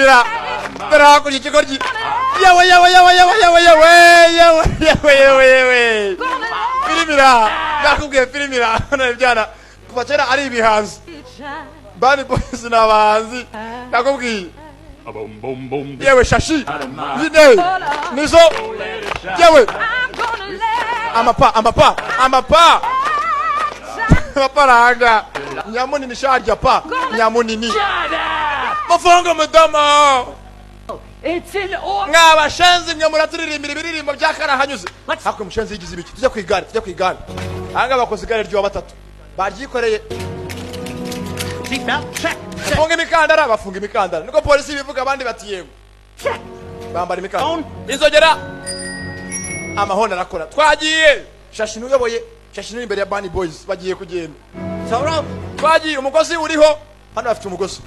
Filimi. Dore hakurya ikigoryi. Yewe, yewe, yewe, yewe, yewe, yewe, yewe, yewe, yewe, yewe! Filimira, nakubwiye, filimira. None byana kuva kera ari ibihanzi. Bani Boys ni abahanzi, nakubwiye. Yewe, shashi nyine nizo. Yewe, amapa, amapa, amapa, amafaranga nyamunini sharya pa nyamunini mafaranga mudama. It's in order. Mwabashenzi mwe, muraturirimbira ibiririmbo bya karahanyuze. Hakurya umushenzi yigize ibiki? Tujya ku igare, tujya ku igare. Ahangaha bakoze igare ry'uwa batatu baryikoreye. Seatbelt check. Bafunga imikandara, bafunga imikandara, niko polisi bivuga. Abandi bati yego. Check. Bambara imikandara, inzogera, amahoni arakora. Twagiye. Shashi uyoboye, shashi uri imbere ya Bani Boys, bagiye kugenda. Toro. Twagiye. Umugozi uriho hano, bafite umugozi.